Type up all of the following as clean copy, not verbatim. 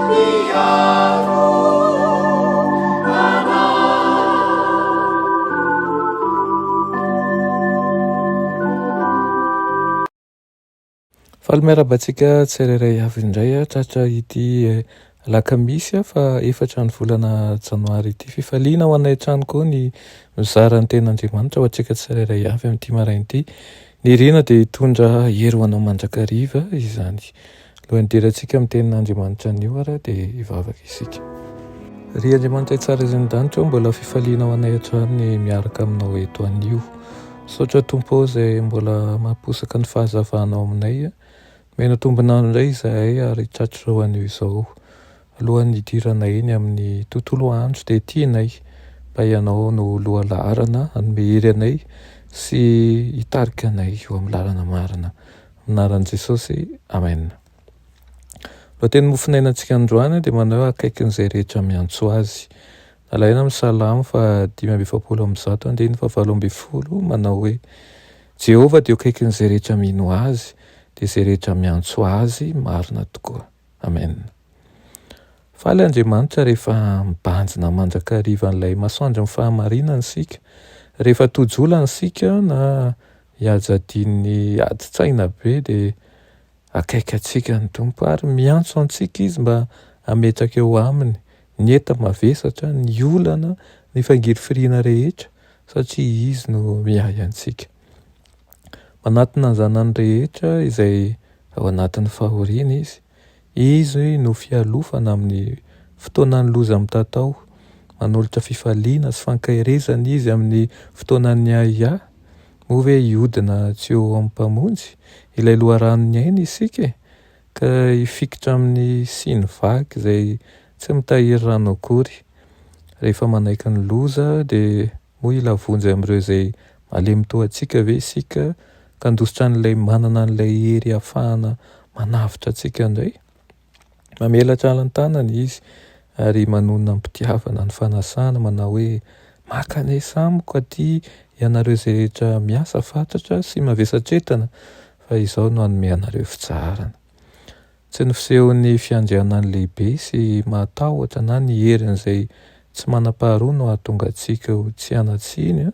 Mpiaro anay. Faly miarahaba antsika tsirairay avy indray tratra ity alakamisy faha efatra ny volana janoary ity. Fifaliana ho anay hatrany koa ny mizara ny tenin'Andriamanitra ho antsika tsirairay avy amin'ity maraina ity. Ny irina dia hitondra hery ho anao mandrakariva izany. Alohan'ny hidirantsika amin'ny tenin'Andriamanitra anio ary dia hivavaka isika. Ry Andriamanitra tsara izay an-danitra ô, mbola fifaliana ho anay hatrany ny miaraka aminao eto anio. Misaotra Tompo ô izay mbola mamposaka ny fahazavanao aminay. Nomena tombon'andro indray izahay ary tratr'izao anio izao. Alohan'ny hidiranay eny amin'ny tontolo andro dia tianay mba Ianao no lohalaharana hanome hery anay sy hitarika anay ho amin'ny lalana marina. Amin'ny anaran'i Jesosy, Amen. Lohateny mofonainantsika androany dia manao hoe akaikin'izay rehetra miantso Azy. Nalaina amin'ny Salamo faha 145 andininy faha 18 manao hoe, Jehovah dia eo akaikin'izay rehetra mino Azy, dia izay rehetra miantso Azy marina tokoa. Amen. Faly Andriamanitra rehefa mibanjina mandrakariva an'ilay masoandron'ny fahamarinana isika. Rehefa tojo olana isika na iajadian'ny adin-tsaina be dia akaiky antsika ny Tompo ary miantso antsika Izy mba hametraka eo Aminy ny enta-mavesatra, ny olana, ny fangirifiriana rehetra satria Izy no miahy antsika. Manatona ny zanany rehetra izay ao anatin'ny fahoriana Izy. Izy no fialofana amin'ny fotoanan'ny loza mitatao. Manolotra fifaliana sy fankaherezana Izy amin'ny fotoanan'ny ahiahy. Moa ve hiodina tsy eo amin'ny Mpamonjy, ilay loharanon'ny aina isika e? Ka hifikitra amin'ny siny vaky izay tsy mitahiry rano akory. Rehefa manaiky ny loza dia moa hila vonjy amin'ireo izay malemy toa antsika ve isika ka handositra an'ilay manana an'ilay hery hahafahana manavotra antsika indray? Mamelatra ny tanany izy ary manonona am-pitiavana ny fanasana manao hoe, Mankanesa amiko aty ianareo izay rehetra miasa fatratra sy mavesatretana, fa izaho no hanome anareo fitsaharana. Tsy ny fisehon'ny fiandrianany lehibe sy mahatahotra na ny herin'izay tsy manam-paharoa no hahatonga antsika ho tsy hanan-tsiny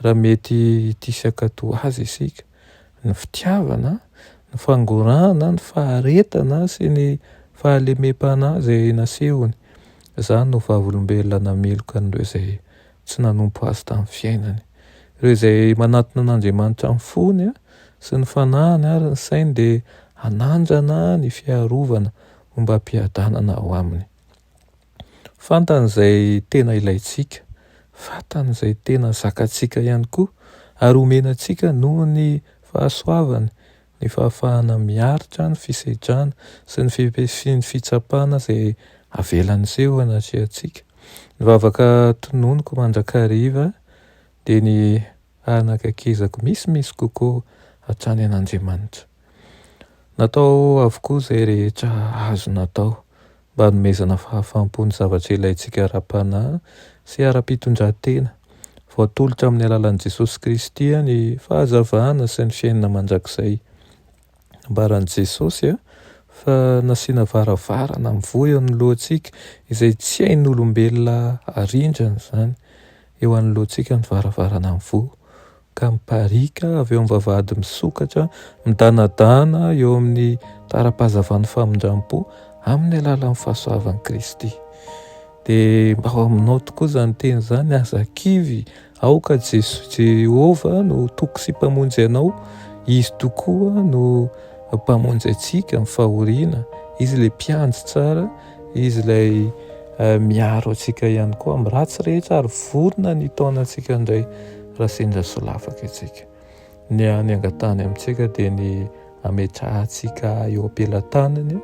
raha mety hitia sy hankatò azy isika. Ny fitiavana, ny fangorahana, ny faharetana sy ny fahalemem-panahy izay nasehony. Izany no vavolombelona nameloka an'ireo izay tsy nanompo azy tamin'ny fiainany. Ireo izay manatona an'Andriamanitra amin'ny fony sy ny fanahiny ary ny sainy dia hanandrana ny fiarovana ombam-piadanana ao aminy. Fantany izay tena ilaintsika, fantany izay tena zakantsika ihany koa, ary omena antsika noho ny fahasoavany ny fahafahana miaritra ny fisedrana sy ny ny fitsapana izay avelany hiseho eo anatrehantsika. Ny vavaka tononiko mandrakariva dia ny hanakaikezako misimisy kokoa hatrany an'Andriamanitra. Natao avokoa izay rehetra azo natao mba hanomezana fahafaham-po ny zavatra ilaintsika ara-panahy sy ara-pitondran-tena. Voatolotra amin'ny alalan'i Jesosy Kristy ny fahazavana sy ny fiainana mandrakizay. Nambaran'i Jesosy fa nasiana varavarana mivoha eo anoloantsika izay tsy hain'olombelona arindrana izany. Eo anoloantsika ny varavarana mivoha. ka mipariaka avy eo amin'ny vavahady misokatra, midanadana eo amin'ny tara-pahazavan'ny famindram-po amin'ny alalan'ny fahasoavan'i Kristy. Dia mba ho aminao tokoa izany teny izany, aza kivy, aoka Jeso Jehovah no toky sy mpamonjy anao, Izy tokoa no mpamonjy antsika amin'ny fahoriana, Izy ilay mpiandry tsara, Izy ilay miaro antsika ihany koa amin'ny ratsy rehetra ary vorona ny hitaona antsika indray raha sendra solafaka isika. Ny hany angatahany amintsika dia ny hametrahantsika eo am-pelatanany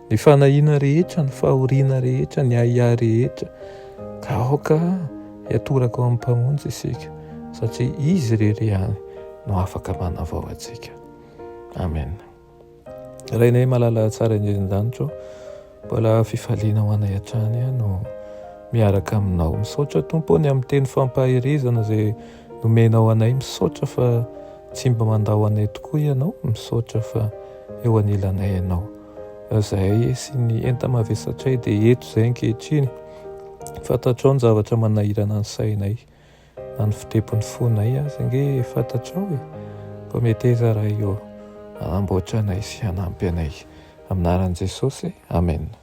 ny fanahiana rehetra, ny fahoriana rehetra, ny ahiahy rehetra. Ka aoka hiatoraka ao amin'ny Mpamonjy isika satria Izy irery ihany no afaka manavao antsika. Amen. Rainay malala tsara indrindra an-danitra ô, mbola fifaliana ho anay hatrany no miaraka aminao. Misaotra Tompo ny amin'ny teny fampaherezana izay nomenao anay. Misaotra fa tsy mba mandao anay tokoa ianao. Misaotra fa eo anilanay ianao. Zahay sy ny enta-mavesatray dia eto izay ankehitriny. Fantatrao ny zavatra manahirana ny sainay na ny fitepon'ny fonay aza ange fantatrao e. Koa meteza Ray ô hanamboatra anay sy hanampy anay. Amin'ny anaran'i Jesosy, Amen.